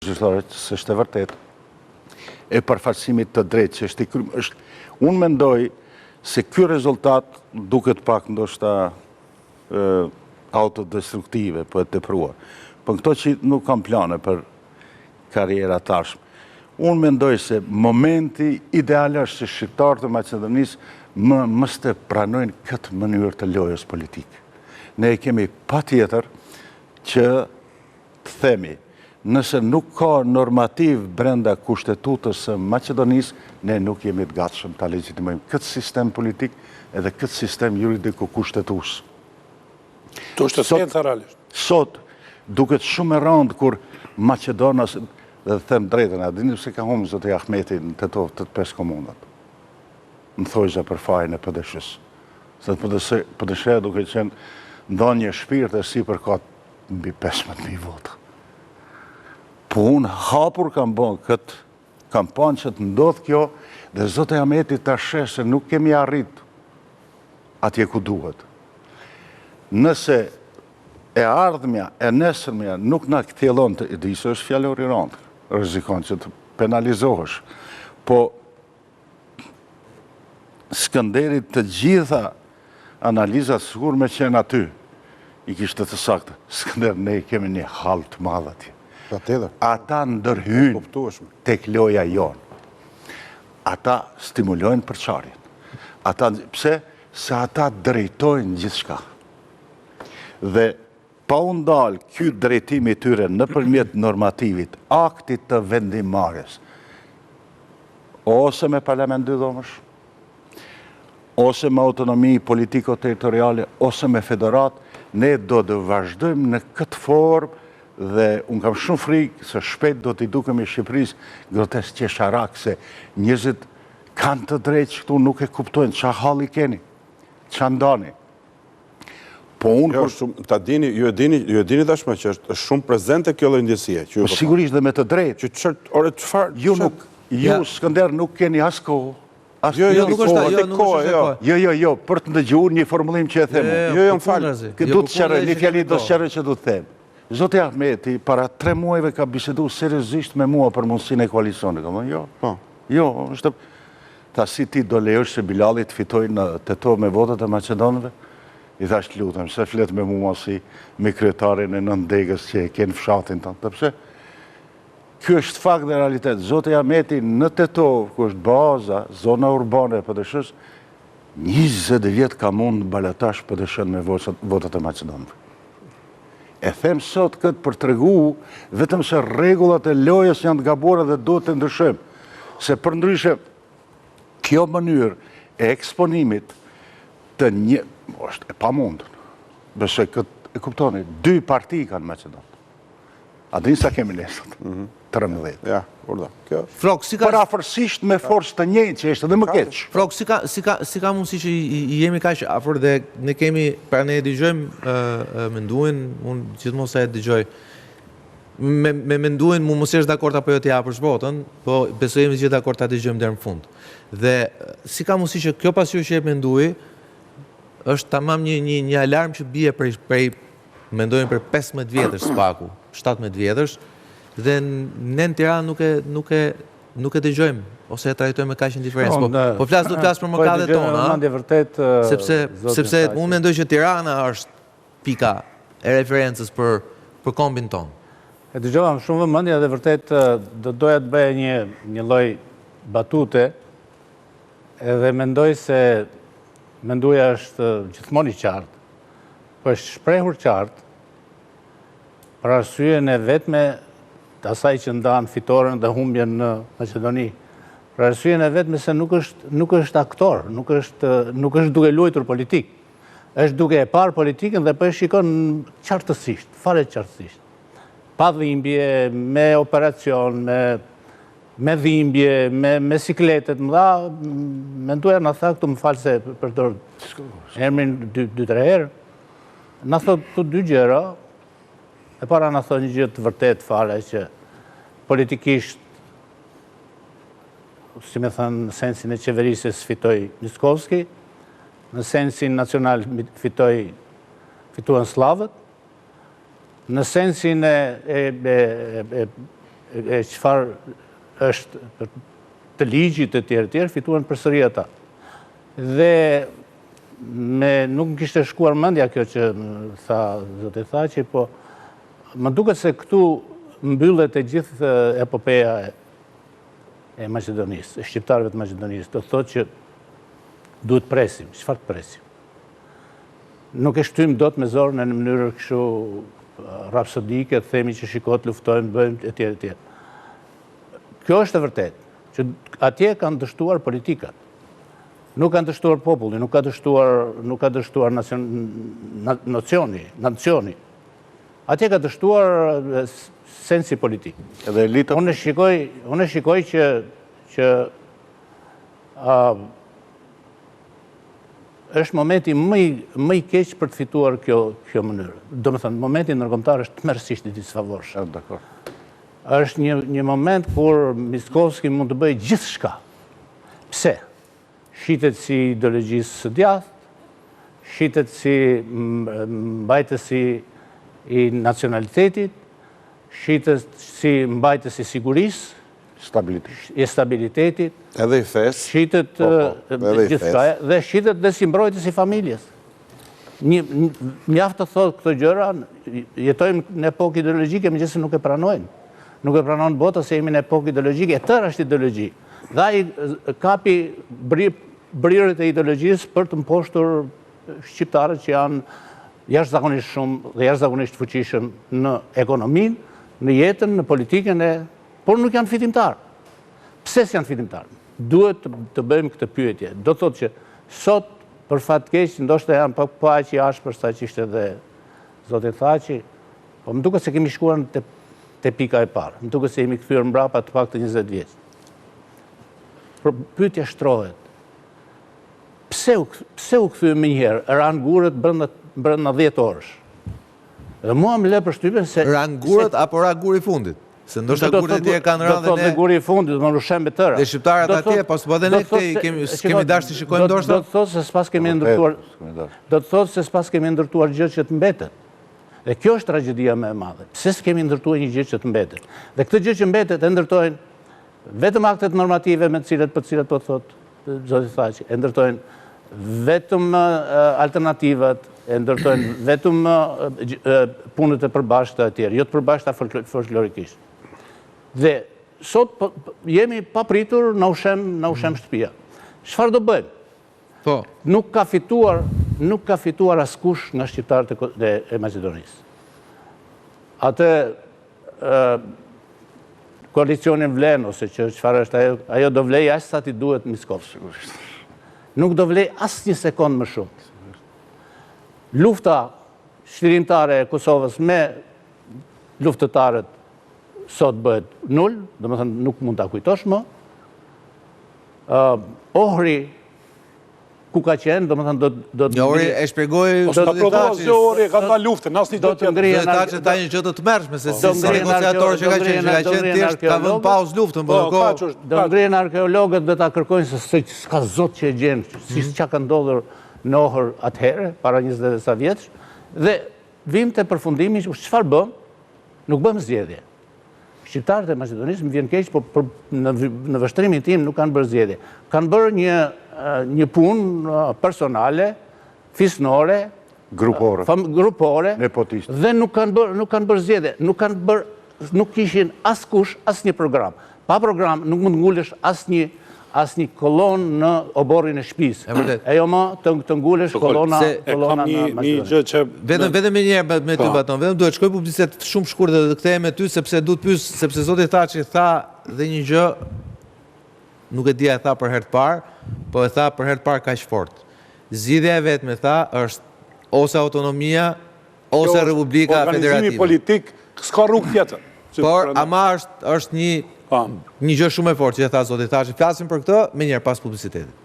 Gjyqtare, s'është e vërtetë, e përfaqësimit të drejtë që është i krym, është, unë mendoj se ky rezultat duket pak ndoshta autodestruktive, po e tepruar. Po këto që nuk kam plane për karriera tashmë. Unë mendoj se momenti ideal është që shqiptarët e Maqedonisë më mos të pranojnë këtë mënyrë të lojës politike. Ne e kemi patjetër që të themi, nëse nuk ka normativ brenda Kushtetutës së Maqedonisë, ne nuk jemi të gatshëm ta legjitimojmë këtë sistem politik edhe këtë sistem juridiko-kushtetues. Të është esenca realisht. Sot, duket shumë e rëndë kur Maqedonas, dhe të them drejtën, a dini pse ka humbë zoti Ahmeti në Tetovë 85 komunat? Në thonjëza për fajin e PDSH-së. Se PDSH duke qenë ndonjë shpirt e sipër ka mbi 15.000 vota. Po unë hapur kam bon këtë kampanjë që të ndodhë kjo dhe zoti Ahmeti ta sheh se nuk kemi arrit atje ku duhet. Nëse e ardhmja, e nesërmja nuk na kthjellon të, e di se është fjalor i rëndë, rrezikon që të penalizohesh. Po Skënderi të gjitha analizat sikur me qenë aty, i kishte të sakta. Skënder, ne i kemi një hall të madh atje. Patjetër. Ata ndërhyjnë tek loja jonë. Ata stimulojnë përçarjen. Ata, pse? Se ata drejtojnë gjithçka. Dhe Pa u ndalë ky drejtim i tyre nëpërmjet normativit, aktit të vendimmarrjes, ose me parlament dydhomësh, ose me autonomi politiko-territoriale, ose me federatë, ne do të vazhdojmë në këtë formë dhe unë kam shumë frikë se shpejt do t'i dukemi Shqipërisë grotesk qesharak se njerëzit kanë të drejtë që këtu nuk e kuptojnë ça halli keni, ça ndani. Po unë kur shumë ta dini, ju e dini, ju e dini tashmë që është shumë prezente kjo lloj ndjesie që ju po, po sigurisht dhe me të drejtë. Që çfarë, ore çfarë? Ju nuk ju Skënder nuk keni as kohë. As jo, jo, nuk është jo, nuk është jo. Jo, jo, jo, për të ndëgjuar një formulim që e them. Jo, jo, më fal. Këtë do të sqaroj, një fjali do të sqaroj që do të them. Zoti Ahmeti para tre muajve ka biseduar seriozisht me mua për mundësinë e koalicionit. Kam thënë, jo. Po. Jo, është Tha si ti do lejosh që Bilalli të fitojë në Tetovë me votat e maqedonëve? I thash të lutem, se flet me mua si me kryetarin e nëndegës që e ke në fshatin tënd. Dhe pse? Ky është fakt dhe realitet. Zoti Ahmeti në Tetovë, ku është baza, zona urbane e PDSH-së, 20 vjet ka mund në balotazh PDSH-në me votat e maqedonëve. E them sot këtë për tregu, vetëm se rregullat e lojës janë të gabuara dhe duhet të ndryshojmë. Se përndryshe, kjo mënyrë e eksponimit të një, është e pamundur. Besoj këtë e kuptoni, dy parti kanë maqedonët. A dini sa kemi ne sot? 13. Mhm. Ja, urdhë. Kjo. Frrok, si ka Përafërsisht me forcë të njëjtë që është edhe më keq. Frrok, si ka si ka si ka mundësi që i, i jemi kaq afër dhe ne kemi, pra ne e dëgjojmë uh, Menduin, unë gjithmonë sa e dëgjoj. Me me Menduin mu mos jesh dakord apo jo t'i japësh votën, po besoj jemi të gjithë dakord ta dëgjojmë deri në fund. Dhe si ka mundësi që kjo pasqyrë që jep Mendui është tamam një një një alarm që bie prej prej mendojmë për 15 vjetësh së paku, 17 vjetësh, dhe ne në Tiranë nuk e nuk e nuk e dëgjojmë ose e trajtojmë me kaq indiferencë. Po, po flas do të flas për po mëkatet tona. Po vërtet sepse sepse unë mendoj që Tirana është pika e referencës për për kombin tonë. E dëgjova me shumë vëmendje dhe vërtet do doja të bëja një një lloj batute edhe mendoj se Menduja është gjithmonë i qartë. Po është shprehur qartë për arsyen e vetme të asaj që ndan fitoren dhe humbjen në Maqedoni. Për arsyen e vetme se nuk është nuk është aktor, nuk është nuk është duke luajtur politikë. Është duke e parë politikën dhe po e shikon qartësisht, fare qartësisht. Pa dhimbje, me operacion, me me dhimbje, me, me siklete të mëdha, Menduja na tha këtu më fal se përdor emrin dy, dy tre herë, na thotë këtu dy gjëra, e para na thotë një gjë të vërtetë fare që politikisht, si me thënë, në sensin e qeverisjes fitoi Mickoski, në sensin nacional fitoi, fituan sllavët, Në sensin e, e, e, e, e çfarë është të ligjit e tjerë e tjerë, fituan përsëri ata. Dhe me nuk më kishte shkuar mendja kjo që tha zoti Thaçi, po më duket se këtu mbyllet e gjithë epopeja e Maqedonisë, e shqiptarëve të Maqedonisë, do të thotë që duhet presim, çfarë të presim? Nuk e shtyjmë dot me zor në mënyrë kështu rapsodike, të themi që shiko të luftojmë, bëjmë e tjerë e tjerë. Kjo është e vërtetë, që atje kanë dështuar politikat. Nuk kanë dështuar populli, nuk ka dështuar, nuk ka dështuar nocioni, nacioni. Atje ka dështuar sensi politik. Edhe elita. Unë shikoj, unë shikoj që që a është momenti më i më i keq për të fituar kjo kjo mënyrë. Domethënë, momenti ndërkombëtar është tmerrësisht i disfavorshëm. Dakor. Është një një moment kur Mickoski mund të bëjë gjithçka. Pse? Shitet si ideologjisë së djathtë, shitet si mbajtësi i nacionalitetit, shitet si mbajtës i sigurisë, Stabilitetit. i stabilitetit, Edhe i fesë. shitet Po, po, edhe i gjithçka, dhe shitet dhe si mbrojtës i familjes. Një, mjaft të thotë këto gjëra, jetojmë në epokë ideologjike, megjithëse nuk e pranojnë. Nuk e pranon bota se jemi në epokë ideologjike, e tëra është ideologji. Dhe ai kapi brirët e ideologjisë për të mposhtur shqiptarët që janë jashtëzakonisht shumë dhe jashtëzakonisht fuqishëm në ekonominë, në jetën, në politikën e, por nuk janë fitimtarë. Pse s'janë fitimtarë? Duhet të bëjmë këtë pyetje. Do të thotë që sot për fat keq ndoshta jam po, po aq i ashpër sa që ishte dhe zoti Thaçi, po më duket se kemi shkuar te te pika e parë. Më duket se jemi kthyer mbrapa të paktën 20 vjet. Por pyetja shtrohet. Pse u pse u kthyem menjëherë? Ranë gurët brenda brenda 10 orësh. Dhe mua më lë përshtypjen se ranë gurët apo ra guri i fundit? Se ndoshta gurët e tjerë kanë rënë dhe ne. Do guri i fundit, do të shemb e tëra. Dhe shqiptarët atje, pas po edhe ne këtej kemi s'kemi dashur të shikojmë ndoshta. Do të thotë se s'paskemi ndërtuar. Do të thotë se s'paskemi ndërtuar gjë që të mbetet. Dhe kjo është tragjedia më e madhe. Pse s'kemi ndërtuar një gjë që të mbetet? Dhe këtë gjë që mbetet e ndërtojnë vetëm aktet normative me të cilat për të cilat po thotë zoti Thaçi, e ndërtojnë vetëm alternativat, e ndërtojnë vetëm punët e përbashkëta e tjerë, jo të përbashkëta folklorikisht. Dhe sot po, jemi papritur na u shemb, na u shemb shtëpia. Çfarë do bëjmë? Po. Nuk ka fituar, nuk ka fituar askush nga shqiptarët e, e Maqedonisë. Atë koalicionin vlen, ose që çfarë është ajo, ajo do vlejë aq sa t'i duhet Mickovskit. Nuk do vlejë asnjë sekond më shumë. Lufta çlirimtare e Kosovës me luftëtarët sot bëhet nul, domethënë nuk mund ta kujtosh më. Ohri ku ka qenë, domethënë do do të Ohri e shpjegoi do të prodhojë asgjë Ohri, ka ta luftën, asnjë gjë tjetër. Do të Thaçi tha një gjë të tmerrshme se si si negociator që ka qenë, që ka qenë thjesht ka vënë pauzë luftën, po po do ngrihen arkeologët dhe ta kërkojnë se se s'ka zot që e gjen, si mhm. çka ka ndodhur në Ohër atëherë, para 20 e sa vjetësh, dhe vijmë te përfundimi që çfarë bëmë? Nuk bëmë zgjedhje. Shqiptarët e Maqedonisë më vjen keq, po për, në, në vështrimin tim nuk kanë bërë zgjedhje. Kanë bërë një, një punë personale, fisnore, grupore, fam, grupore nepotiste. Dhe nuk kanë bërë, nuk kanë bërë zgjedhje, nuk kanë bërë, nuk kishin askush asnjë program. Pa program nuk mund të ngulësh asnjë asnjë kolonë në oborrin e shtëpisë. E vërtetë. E jo më të, të ngulësh kolona, kolona në Një, një gjë që Vetëm vetëm një herë me, me ty po. Baton, vetëm duhet shkoj publicitet shumë shkurt dhe të kthehem me ty sepse du të pyes sepse zoti Thaçi tha dhe një gjë nuk e di a e tha për herë të parë, po e tha për herë të parë kaq fort. Zgjidhja e vetme tha është ose autonomia ose Republika Federative. Organizimi politik s'ka rrugë tjetër. Por ama është është një një gjë shumë e fortë që e tha zoti Thaçi. Flasim për këtë menjëherë pas publicitetit.